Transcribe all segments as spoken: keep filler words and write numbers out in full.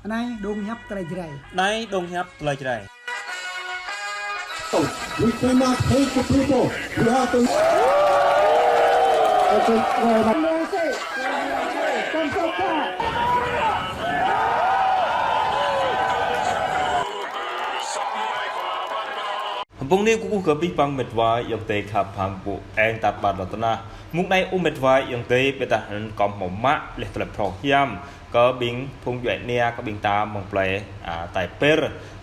Anai dong hiăp tơlơi Jrai. Anai dong hiăp tơlơi Jrai. We cannot hate the people. We have to. Hơbông ni kơkuh kơ abih bang mĕt wa ayŏng adơi khăp hăng pô eng tat ƀar lŏn tơnah. Mông anai ơ mĕt wa ayŏng adơi, ƀiădah anŭn kâo hmâo mă laih tơlơi phrâo hiam kơ ƀing phung djuai ania kơ ƀing ta mơ̆ng plơi, a, Tây Pêr.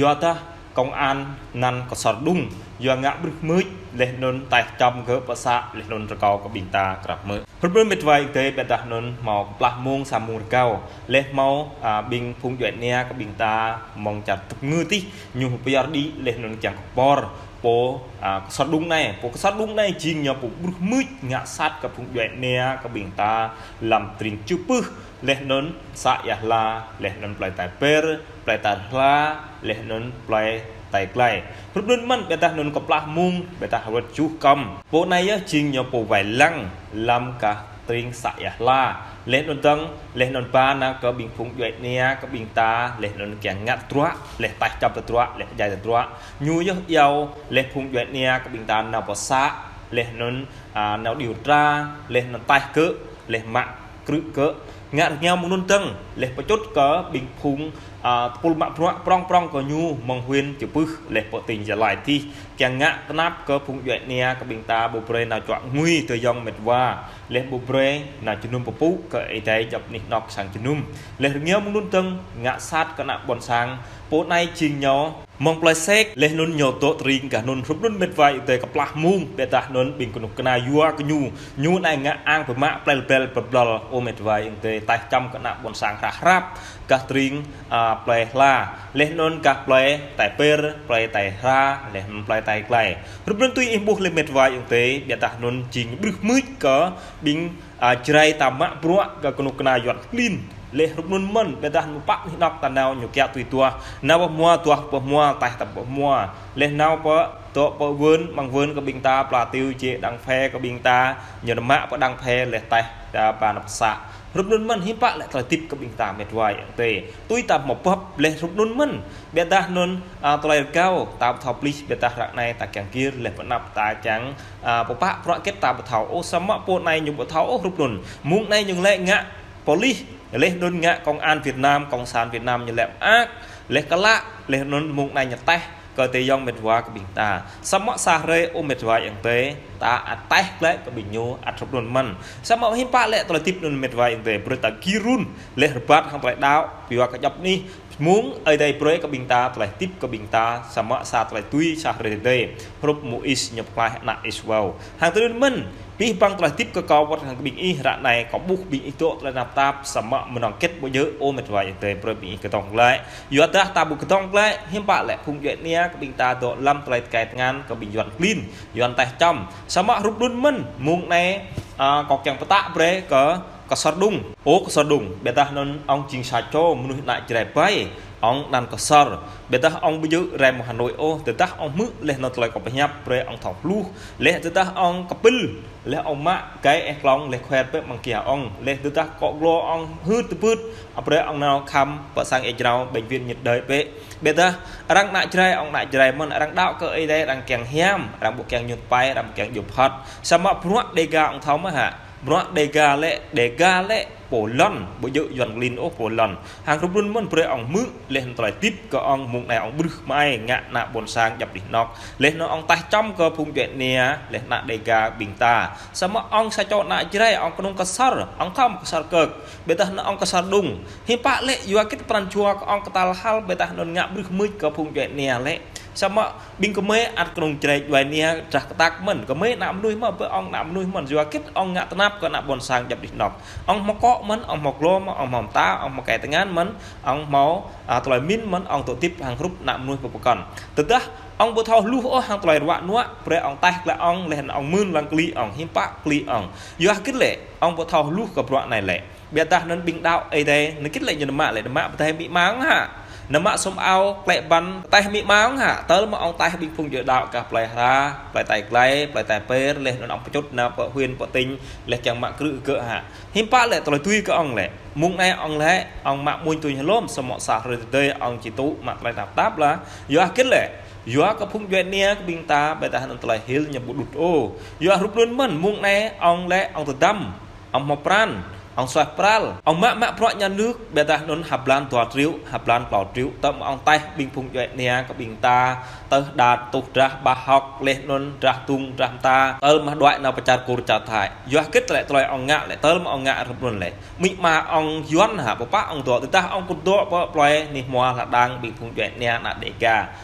Yua dah công an anăn Ksor Đung, yua ngă brưh mưč laih anŭn taih čăm gơ̆ pơ să laih anŭn rơkâo kơ ƀing ta krăp mơ̆. Hrup anŭn mĕt wa ayŏng adơi, ƀiădah anŭn hmâo kơplah mông sa mông rơgao laih hmâo, a, ƀing phung djuai ania kơ ƀing ta mơ̆ng čar tŭp ngư tih ñu pơyơr đĭ laih anŭn kiăng kơ pơr pô, a, Ksor Đung anai. Pô Ksor Đung anai jing ñu pô brưh mưč ngă sat kơ phung djuai ania kơ ƀing ta lăm tring Čư̆ Pưh laih anŭn să Ia Hla, laih anŭn plơi Tây Pêr, plơi Tây Hla, laih anŭn plơi Tây Glai. Hrup anŭn mơ̆n, ƀiădah anŭn kơplah mông, ƀiădah rơwĕt čuh kăm. Pô anai yơh jing ñu pô wai lăng lăm gah tring să Ia Hla. Laih anŭn dơ̆ng, laih anŭn ba nao kơ ƀing phung djuai ania kơ ƀing ta, laih anŭn kiăng ngă tơdruă, laih taih čăm tơdruă, laih pơdjai tơdruă. Ñu yơh iâu, laih phung djuai ania kơ ƀing ta nao pơ să, laih anŭn, a, nao điều tra, laih anŭn taih gơ̆, laih mă krư̆ gơ̆. Ngă rơngiao mơ̆ng anŭn dơ̆ng, laih pơčŭt kơ ƀing phung, a, tơpul mă bruă prong prong kơ ñu mơ̆ng huyện Čư̆ Pưh, laih pơ tỉnh Gia Lai tih. Kiăng ngă tơnap kơ phung djuai ania kơ ƀing ta ƀu brơi nao čuă ngui tơ ayŏng mĕt wa. Laih ƀu brơi nao jơnum pơpŭ kơ ơi adai djŏp anih anŏk sang jơnum. Laih rơngiao mơ̆ng anŭn dơ̆ng ngă sat kơ ană ƀôn sang. Pô anai jing ñu mơ̆ng plơi Sek, laih anŭn ñu dŏ tring gah anŭn hrup anŭn mĕt wa ayŏng adơi kơplah mông, ƀiădah anŭn ƀing kơnuk kơna yua kơ ñu, ñu anai ngă ang pơmă plel bel pơblol ơ mĕt wa ayŏng adơi taih čăm kơ ană ƀôn sang hrah hrăp, gah tring, a, plơi Hla, laih anŭn gah plơi Tây Pêr, plơi Tây Hla, laih anŭn plơi Tây Glai. Hrup anŭn tui ih ƀuh laih mĕt wa ayŏng adơi, ƀiădah anŭn jing brưh mưč kơ ƀing a, Jrai ta mă bruă kơ kơnuk kơna Yuăn klin. Laih hrup anŭn mơ̆n, ƀiădah anŭn pă anih anŏk ta nao ñu kiăng tui tuah. Nao pơ hmua, tuah pơ hmua, taih ta pơ hmua. Laih nao pơ, dŏ pơ vườn, mơ̆ng vườn kơ ƀing ta, pla tiu jĕ đang phe kơ ƀing ta, ñu mă pơ đang phe, laih taih ta ba nao pơ să. Hrup anŭn mơ̆n, hiư̆m pă lĕ tơlơi hơdip kơ ƀing ta mĕt wa ayŏng adơi. Tui ta hmâo pap, laih hrup anŭn mơ̆n. Ƀiădah anŭn, a, tơlơi rơgao, ta ƀu thâo pơplih, ƀiădah ră anai ta kiăng gir, laih pơ anăp ta kiăng, a, pơpă bruă hơget ta ƀu thâo ôh, samơ̆ pô anai ñu ƀu thâo ôh hrup anŭn. Mông anai ñu lĕ ngă polis, laih anŭn ngă công an Việt Nam, cộng sản Việt Nam ñu lĕ mơak, laih klă, laih anŭn mông anai ñu taih kơ adơi ayŏng mĕt wa kơ ƀing ta. Samơ̆ sa hrơi ơ mĕt wa ayŏng adơi, ta ăt taih glaĭ kơ ƀing ñu ăt hrup anŭn mơ̆n. Samơ̆ hiư̆m pă lĕ tơlơi hơdip anŭn mĕt wa ayŏng adơi, brơi ta gir run, laih rơbat hăng tơlơi đaŏ, yua kơ djŏp anih, mông ơi adai brơi kơ ƀing ta, tơlơi hơdip kơ ƀing ta, samơ̆ sa tơlơi tui sa hrơi tơdơi. Hrup Môis ñu pơklaih ană Israel. Hăng tơlơi anŭn mơ̆n, abih bang tơlơi hơdip kơ kâo wơ̆t hăng kơ ƀing ih ră anai, kâo ƀuh ƀing ih dŏ tơlơi tơnap tap, samơ̆ mơnơ̆ng hơget ƀu djơ̆ ơ mĕt wa ayŏng adơi brơi ƀing ih kơdŏng glaĭ. Yua dah ta ƀu kơdŏng glaĭ, hiư̆m pă lĕ phung djuai ania kơ ƀing ta dŏ lăm tơlơi tơkai tơngan kơ ƀing Yuăn klin, Yuăn taih čăm. Samơ̆ hrup anŭn mơ̆n, mông anai, a, kâo kiăng pơtă brơi kơ Ksor Đung. Ơ Ksor Đung, ƀiădah anŭn ŏng jing sa čô mơnuih ană Jrai ƀai, ŏng anăn Ksor. Ƀiădah ŏng ƀu djơ̆ rai mơ̆ng Hà Nội ôh, tơdah ŏng hmư̆ laih anŭn tơlơi kâo pơhiăp brơi ŏng thâo hluh. Laih tơdah ŏng kơpĭl, laih ŏng mă gai eh klŏng, laih khuer pĕ mơ̆ng kia ŏng. Laih tơdah akŏ glô ŏng hưt tơpưt, brơi ŏng nao khám pơ sang ê jrao, bệnh viện nhiệt đới pĕ. Ƀiădah arăng ană Jrai, ŏng ană Jrai mơ̆n, arăng đaŏ kơ ơi adai, arăng kiăng hiam, arăng ƀu kiăng ñŭt pai, arăng ƀu kiăng djŭp hŏt. Samơ̆ bruă Đêga ŏng thâo mơ̆ hă? Bruă Đêga lĕ, Đêga lĕ, pô lŏn, ƀu djơ̆ Yuăn klin ôh pô lŏn. Hăng hrup anŭn mơ̆n brơi ŏng hmư̆, laih anŭn tơlơi hơdip kơ ŏng mông anai ŏng brưh mơai ngă ană ƀôn sang djŏp anih anŏk. Laih anŭn ŏng taih čăm kơ phung djuai ania, laih ană Đêga ƀing ta. Samơ̆ ŏng sa čô ană Jrai, ŏng kơnung Ksor, ŏng thâo Ksor Kơk. Ƀiădah anŭn ŏng Ksor Đung. Hiư̆m pă lĕ yua hơget pran jua kơ ŏng kơtal hăl, ƀiădah anŭn ngă brưh mưč kơ phung djuai ania lĕ. Samơ̆ ƀing gơmơi ăt kơnung Jrai djuai ania drah kơtăk mơ̆n, gơmơi ană mơnuih mơ̆, ƀơi ŏng ană mơnuih mơ̆n, yua hơget ŏng ngă tơnap kơ ană ƀôn sang djŏp anih anŏk. Ŏng hmâo akŏ mơ̆n, ŏng hmâo glô mơ̆n, ŏng hmâo mơta, ŏng hmâo tơkai tơngan mơ̆n, ŏng hmâo, a, tơlơi min mơ̆n, ŏng dŏ hơdip hăng hrup ană mơnuih pơpơkŏn. Tơdah ŏng ƀu thâo hluh ôh hăng tơlơi ruă nuă, brơi ŏng taih glaĭ ŏng, laih anŭn ŏng mưn lăng klĭ ŏng, hiư̆m pă klĭ ŏng. Yua hơget lĕ, ŏng ƀu thâo hluh kơ bruă anai lĕ. Ƀiădah anŭn ƀing đaŏ ơi adai, anŭn hơget lĕ ñu mă lĕ, mă pơdai amĭ ama ŏng hă. Nao mă sum ao, klĕ băn, taih amĭ ama ong hă, tơl mă ong taih ƀing phung djuai đaŏ kơ plơi Hra, plơi Tai Glai, plơi Tai Pêr, laih anŭn ong pơčut nao pơ huyện, pơ tỉnh, laih kiăng mă krư̆ gơ̆ hă. Hiư̆m pă lĕ tơlơi tui kơ ong lĕ. Mơ̆ng anai ong lĕ, ong mă mơ̆ng tuñ hlom, samơ̆ sa hrơi tơdơi ong či tŭ mă tơlơi tơnap tap lah. Yua hơget lĕ, yua kơ phung djuai ania kơ ƀing ta, ƀôdah anŭn tơlơi hil ñu ƀu đŭt ôh. Yua hrup anŭn mơ̆n, mơ̆ng anai ong lĕ, ong tơdăm, ong hmâo pran, ong suaih pral, ong mă mă bruă nhà nước, ƀôdah anŭn ha blan dua triệu, ha blan klâo triệu, tơl mă ong taih ƀing phung djuai ania kơ ƀing ta, tơl đa tuh drah ƀah hŏk, laih anŭn drah tung drah mơta, tơl mă đuaĭ nao pơ čar Kur čar Thai. Yua hơget lĕ tơlơi ong ngă lĕ, tơl mă ong ngă hrup anŭn lĕ. Amĭ ama ong Yuan hă, pơpă ong dŏ, tơdah ong kơ dŏ pơ plơi anih hmua lŏn đang ƀing phung djuai ania ană Dêga.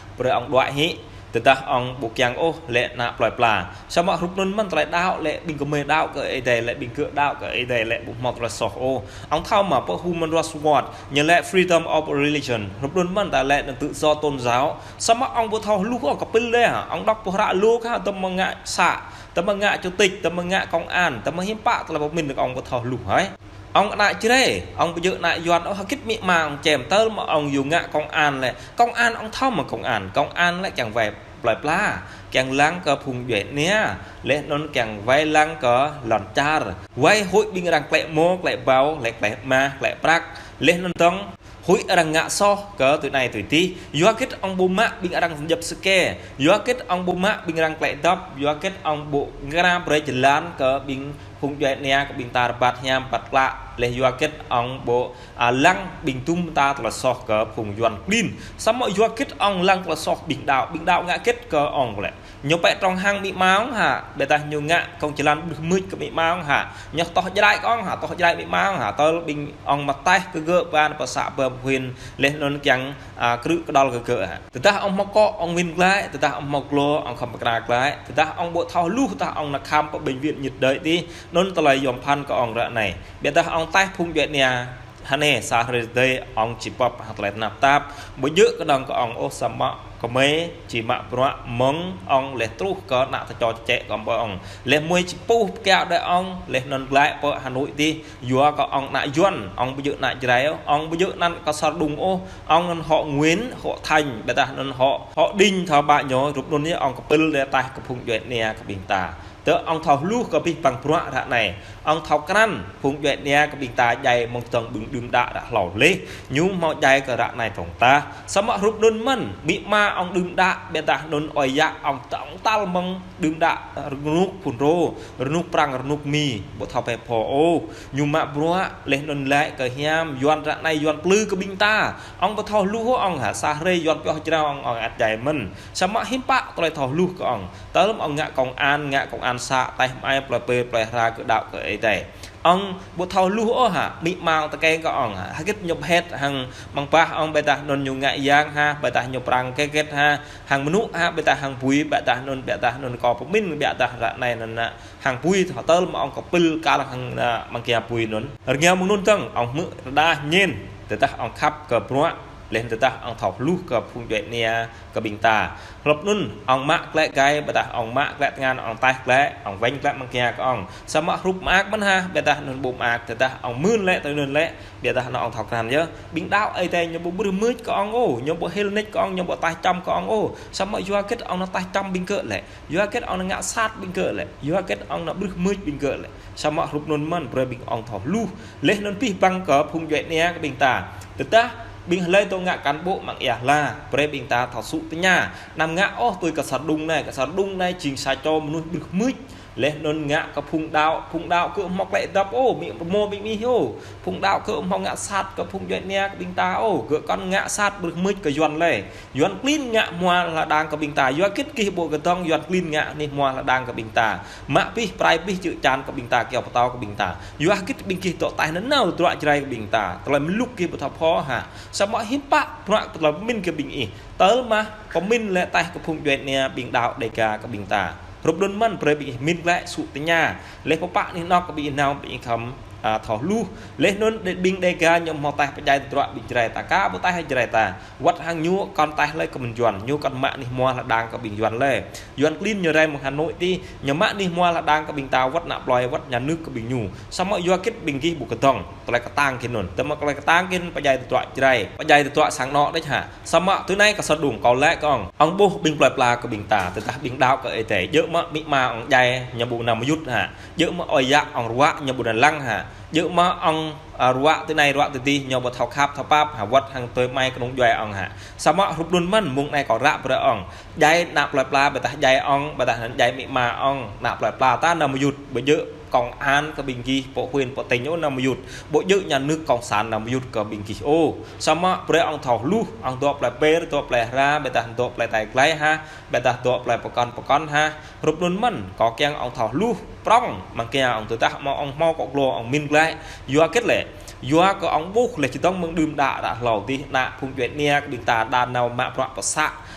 Brơi ong đuaĭ hĭ, tơdah ong ƀu kiăng ôh lĕ ană plơi pla. Samơ̆ hrup anŭn mơ̆n tơlơi đaŏ lĕ ƀing gơmơi đaŏ kơ Ơi Adai lĕ ƀing gơ̆ đaŏ kơ Ơi Adai lĕ ƀu hmâo tơlơi soh ôh. Ong thâo mă pơ Human Rights Watch, ñu lĕ freedom of religion. Hrup anŭn mơ̆n ta lĕ anŭn tự do tôn giáo. Samơ̆ ong ƀu thâo hluh ôh kơ pil đeh hă. Ong đŏk pơhră lu kơ tơm mă ngă să, tơm mă ngă chủ tịch, tơm mă ngă công an, tơm mă hiư̆m pă tơlơi pơmĭn kơ ong ƀu thâo hluh hơi. Ong ană Jrai, ong ƀu djơ̆ ană Yuan ôh, hơget amĭ ama ong čem tơl mă ong yua ngă công an lĕ. Công an ong thâo mă công an, công an lĕ kiăng wai plơi pla, kiăng lăng kơ phung djuai ania, laih anŭn kiăng wai lăng kơ lŏn čar. Wai huĭ ƀing arăng klĕ mô, klĕ ƀâo, laih klĕ mah, klĕ prăk, laih anŭn tơ̆ng huĭ arăng ngă soh kơ tui anai tui adih. Yua hơget ong ƀu mă ƀing arăng djŏp sơkê. Yua hơget ong ƀu mă ƀing arăng klĕ dŏp. Yua hơget ong ƀu ngra brơi jơlan kơ ƀing phung djuai ania kơ ƀing ta rơbat hiam rơbat klă. Laih yua hơget ong ƀu, a, lăng ƀing tum ta tơlơi soh kơ phung Yuan klin. Samơ̆ yua hơget ong lăng tơlơi soh ƀing đaŏ, ƀing đaŏ ngă hơget kơ ong lĕ. Ñu pĕ trong hăng amĭ ama ong hă, ƀôdah ñu ngă kông jơlan brưh mưč kơ amĭ ama ong hă. Ñu toh Jrai kơ ong hă, toh Jrai amĭ ama ong hă, tơl ƀing ong mă taih kơ gơ̆ ƀan pơ să pơ huyện, laih anŭn kiăng, a, krư̆ kơdŏl kơ gơ̆ hă. Tơdah ong hmâo akŏ ong wĭn glaĭ, tơdah ong hmâo glô ong khŏm pơkra glaĭ, tơdah ong ƀu thâo hluh, tơdah ong nao kham pơ bệnh viện nhiệt đới adih, anŭn tơlơi yom pơphan kơ ong ră anai. Ƀôdah ong taih phung djuai ania, hơnê sa hrơi tơdơi ong či pŏp hăng tơlơi tơnap tap. Ƀu djơ̆ kơnơ̆ng kơ ong ôh samơ̆ gơmơi či mă bruă mơ̆ng ong laih truh kơ ană tơčô čơčĕ kơ ƀơi ong. Laih mơi či puh pơkiaŏ đơi ong, laih anŭn glaĭ pơ Hà Nội adih, yua kơ ong ană Yuan, ong ƀu djơ̆ ană Jrai ôh, ong ƀu djơ̆ anăn Ksor Đung ôh, ong anăn họ Nguyễn, họ Thành, ƀôdah anăn họ, họ Đinh thâo ƀă ñu, hrup anŭn yơh ong kơ pil đeh taih kơ phung djuai ania kơ ƀing ta. Tơl ong thâo hluh kơ abih bang bruă ră anai. Ong thâo krăn, phung djuai ania kơ ƀing ta djai mơ̆ng tơ̆ng ƀing đưm đă ră hlâo laih. Ñu hmâo djai kơ ră anai tŏng tah. Samơ̆ hrup anŭn mơ̆n, amĭ ama ong đưm đă, ƀôdah anŭn ơi yă ong tŏng tal mơ̆ng đưm đă rơnŭk phun rô, rơnŭk prăng, rơnŭk mi, ƀu thâo pĕ pho ôh. Ñu mă bruă, laih anŭn laĭ kơ hiam, Yuan ră anai Yuan plư kơ ƀing ta. Ong ƀu thâo hluh ôh ong hă, sa hrơi Yuan pioh jrao ong, ong ăt djai mơ̆n. Samơ̆ hiư̆m pă tơlơi thâo hluh kơ ong. Tơl mă ong ngă công an, ngă công an să, taih mơai plơi Pêr, plơi Hra kơ đaŏ kơ Ơi Adai. Ong ƀu thâo hluh ôh hă, amĭ ama ong tơkeng kơ ong hă. Hơget ñu pơhĕt hăng amăng bah ong ƀôdah anŭn ñu ngă yang hă, ƀôdah ñu prăng hơget hă, hăng mơnŭ hă, ƀôdah hăng bui, ƀôdah anŭn, ƀôdah anŭn kơ pơmĭn, ƀôdah ră anai anŭn hă. Hăng bui tơl mă ong kơ pil kar hăng, a, amăng kia bui anŭn. Rơngiao mơ̆ng anŭn tơ̆ng, ong hmư̆ rơđah ñen, tơdah ong khăp kơ bruă, laih tơdah ong thâo hluh kơ phung djuai ania kơ ƀing ta. Hrup anŭn, ong mă klĕ gai, ƀôdah ong mă klĕ tơngan, ong taih klĕ, ong wĕng klĕ amăng kia kơ ong. Samơ̆ hrup mơak mơ̆n hă, ƀôdah anŭn ƀu mơak, tơdah ong mưn lĕ, tui anŭn lĕ, ƀôdah anŭn ong thâo krăn yơh. Ƀing đaŏ Ơi Adai ñu ƀu brưh mưč kơ ong ôh, ñu ƀu hil nik kơ ong, ñu ƀu taih čăm kơ ong ôh. Samơ̆ yua hơget ong nao taih čăm ƀing gơ̆ lĕ. Yua hơget ong nao ngă sat ƀing gơ̆ lĕ. Yua hơget ong nao brưh mưč ƀing gơ̆ lĕ. Samơ̆ hrup anŭn mơ̆n, brơi ƀing ong thâo hluh. Laih anŭn abih bang kơ phung djuai ania kơ ƀing ta. Tơdah ƀing hlơi tŏ ngă cán bộ amăng ia hla, brơi ƀing ta thâo sŭ tơña. Anăm ngă ôh tui Ksor Đung anai, Ksor Đung anai jing sa čô mơnuih brưh mưč. Laih anŭn ngă kơ phung đaŏ, phung đaŏ gơ̆ hmâo klĕ dŏp ôh, amĭ ama ƀing ih ôh. Phung đaŏ gơ̆ hmâo ngă sat kơ phung djuai ania kơ ƀing ta ôh, gơ̆ kŏn ngă sat brưh mưč kơ Yuan lĕ. Yuan klin ngă hmua lŏn đang kơ ƀing ta, yua hơget gih ƀu kơdŏng Yuan klin ngă anih hmua lŏn đang kơ ƀing ta. Mă abih, prai abih čư̆ čan kơ ƀing ta, kiaŏ pơtâo kơ ƀing ta. Yua hơget ƀing gih dŏ taih nanao tơdruă Jrai kơ ƀing ta. Tơlơi mơluk gih ƀu thâo pho hă. Samơ̆ hiư̆m pă bruă tơlơi pơmĭn kơ ƀing ih. Tơl mă pơmĭn lĕ taih kơ phung djuai ania ƀing đaŏ Dêga kơ ƀing ta. Hrup anŭn mơ̆n brơi ƀing ih mĭn lĕ sŭ tơña. Laih pơpă anih anŏ kơ ƀing ih nao ƀing ih khŏm a, thâo hluh. Laih anŭn đe-, ƀing Đêga ñu hmâo taih pơdjai tơdruă ƀing Jrai ta, aka ƀu taih Jrai ta. Wơ̆t hăng ñu kŏn taih lơi kơ ƀing Yuan, ñu kŏn mă anih hmua lŏn đang kơ ƀing Yuan lơi. Yuan klin ñu rai mơ̆ng Hà Nội tih, ñu mă anih hmua lŏn đang kơ ƀing ta, wơ̆t ană plơi, wơ̆t nhà nước kơ ƀing ñu. Samơ̆ yua hơget ƀing gih ƀu kơdŏng tơlơi kơtang kơ anŭn. Tơma tơlơi kơtang kơ anŭn pơdjai tơdruă Jrai, pơdjai tơdruă sang anŏ đôč hă. Samơ̆ tui anai kơ sơdung kâo laĭ kơ ŏng. Ŏng ƀuh ƀing plơi pla kơ ƀing ta, tơdah ƀing đaŏ kơ Ơi Adai. Djơ̆ mơ̆ amĭ ama ŏng djai ñu ƀu nao mơyŭt hă. Djơ̆ mơ̆ ơi yă ŏng ruă ñu ƀu nao lăng hă. Djơ̆ mơ̆ ŏng, a, ruă tui anai ruă tui adih ñu ƀu thâo khăp thâo pap hă, wơ̆t hăng tơmai kơnung djuai ŏng hă. Samơ̆ hrup anŭn mơ̆n mơ̆ng anai kâo ră brơi ŏng. Djai ană plơi pla ƀôdah djai ŏng, ƀôdah anŭn djai amĭ ama ŏng, ană plơi pla ta nao mơyŭt, ƀu djơ̆ công an kơ ƀing gih, pô huyện, pô tỉnh ôh nao mơyŭt. Ƀu djơ̆ nhà nước cộng sản nao mơyŭt kơ ƀing gih ôh. Samơ̆ brơi ŏng thâo hluh, ŏng dŏ plơi Ber, dŏ plơi Hra, ƀôdah dŏ plơi Tai Glai hă, ƀôdah dŏ plơi pơkŏn pơkŏn hă. Hrup anŭn mơ̆n, kâo kiăng ŏng thâo hluh prŏng, mơ̆ng kiăng ŏng tơdah mơ̆ ŏng hmâo kŏ glô ŏng min glaĭ. Yua hơget lĕ, yua kơ ŏng ƀuh laih čơdơ̆ng mơ̆ng đưm đă đă hlâo tih, ană phung djuai ania kơ ƀing ta đa nao mă bruă pơ să,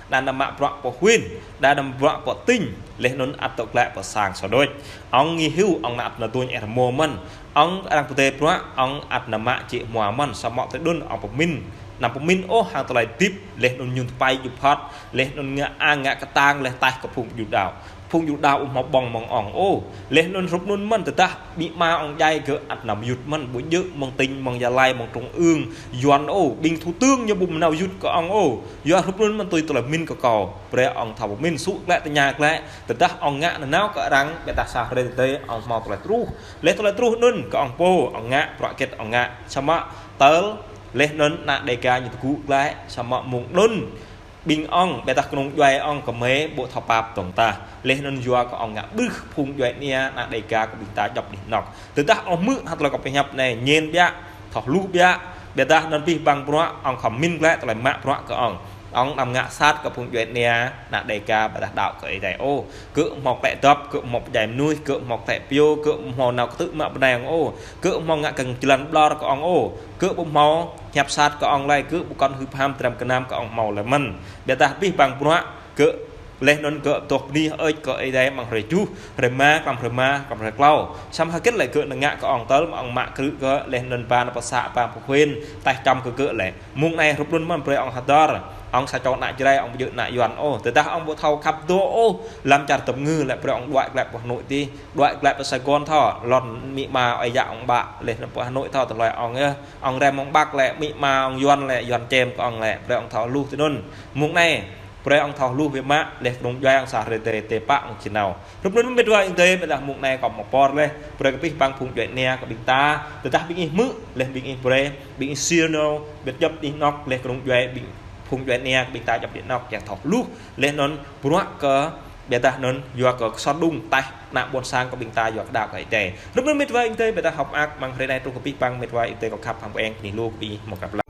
đa nao mă bruă pơ huyện, đa nao mă bruă pơ tỉnh, laih anŭn ăt tŏ glaĭ pơ sang sa đôč. Ŏng ngă hyu, ŏng ană ăt nao tuñ ĕh rơmô mơ̆n. Ŏng arăng pơdơi bruă, ŏng ăt nao mă jĕ hmua mơ̆n, samơ̆ tơdơi anŭn ŏng pơmĭn. Anăm pơmĭn ôh hăng tơlơi hơdip, laih anŭn ñu tơpai djŭp hŏt, laih anŭn ngă ang ngă kơtang, laih taih kơ phung ƀu djru đaŏ. Phung ƀu djru đaŏ ƀu hmâo ƀơ̆ng mơ̆ng ŏng ôh. Laih anŭn hrup anŭn mơ̆n tơdah amĭ ama ŏng djai gơ̆ ăt nao mơyŭt mơ̆n, ƀu djơ̆ mơ̆ng tỉnh, mơ̆ng Gia Lai, mơ̆ng trung ương, Yuan ôh, ƀing thủ tướng ñu ƀu nao mơyŭt kơ ŏng ôh. Yua hrup anŭn mơ̆n tui tơlơi pơmĭn kơ kâo. Brơi ŏng thâo pơmĭn sŭ glaĭ tơña glaĭ. Tơdah ŏng ngă nanao kơ arăng, ƀôdah sa hrơi tơdơi ŏng hmâo tơlơi truh. Laih tơlơi truh anŭn kơ ŏng pô, ŏng ngă, bruă hơget ŏng ngă. Samơ̆ tơl, laih anŭn ană Đêga ñu tơgŭ glaĭ, samơ̆ mơ̆ng anŭn ƀing ŏng, ƀôdah kơnung djuai ŏng kơ mơi ƀu thâo pap tŏng tah. Laih anŭn yua kơ ŏng ngă ƀuh phung djuai ania ană Đêga kơ ƀing ta djŏp anih anŏ. Tơdah ŏng hmư̆ hă tơlơi kâo pơhiăp anai, ñen biă, thâo hluh biă, ƀôdah anŭn abih bang bruă, ŏng khŏm min glaĭ tơlơi mă bruă kơ ŏng. Ŏng anăm ngă sat kơ phung djuai ania ană Đêga ƀôdah đaŏ kơ Ơi Adai ôh. Gơ̆ hmâo klĕ dŏp, gơ̆ hmâo pơdjai mơnuih, gơ̆ hmâo klĕ pio, gơ̆ hmâo nao kơtư̆ mă bơnai ŏng ôh. Gơ̆ hmâo ngă kơ jơlan ƀlŏr kơ ŏng ôh. Gơ̆ ƀu hmâo hiăp sat kơ ŏng lơi, gơ̆ ƀu kŏn hưp ham dram gơnam kơ ŏng hmâo lơi mơ̆n. Ƀôdah abih bang bruă, gơ̆ laih anŭn gơ̆ tuh bơni hơơč kơ Ơi Adai mơ̆ng hrơi juh, hrơi rơma, klăm hrơi rơma, klăm hrơi klâo. Samơ̆ hơget lĕ gơ̆ nao ngă kơ ŏng tơl mơ̆ ŏng mă krư̆ gơ̆, laih anŭn ba nao pơ să, ba pơ huyện, taih čăm kơ gơ̆ lĕ. Mơ̆ng anai hrup anŭn mơ̆n brơi ŏng hơdơr. Ŏng sa čô ană Jrai, ŏng ƀu djơ̆ ană Yuan ôh. Tơdah ŏng ƀu thâo khăp dŏ ôh, lăm čar tơm ngư lĕ brơi ŏng đuaĭ glaĭ pơ Hà Nội tih, đuaĭ glaĭ pơ Sài Gòn thâo, lŏn amĭ ama ơi yă ŏng ƀă, laih anŭn pơ Hà Nội thâo tơlơi ŏng yơh. Ŏng rai mơ̆ng Bắc lĕ, amĭ ama ŏng Yuan lĕ, Yuan čem kơ ŏng lĕ, brơi ŏng thâo hluh tui anŭn. Mơ̆ng anai, brơi ŏng thâo hluh biă mă, laih kơnung djuai ŏng sa hrơi tơdơi tơpă ŏng či nao. Hrup anŭn mơ̆n met wa ayŏng adơi, ƀôdah mơ̆ng anai kâo hmâo pơr laih, brơi kơ abih bang phung djuai ania kơ ƀing ta, tơdah ƀing ih hmư̆, laih ƀing ih brơi, ƀing ih share nao, ƀiă djŏp anih anŏ, laih kơnung djuai ƀing phung djuai ania kơ ƀing ta djŏp anih anŏ, kiăng thâo hluh, laih anŭn bruă kơ ƀôdah anŭn yua kơ sơdung taih ană ƀôn sang kơ ƀing ta yua kơ đaŏ kơ Ơi Adai. Hrup anŭn met wa ayŏng adơi, ƀôdah hơ̆k mơak mơ̆ng hrơi anai truh kơ abih bang met wa ayŏng adơi kâo khăp hăng pơeng, bơni lu kơ ƀing ih mơ̆ng kăp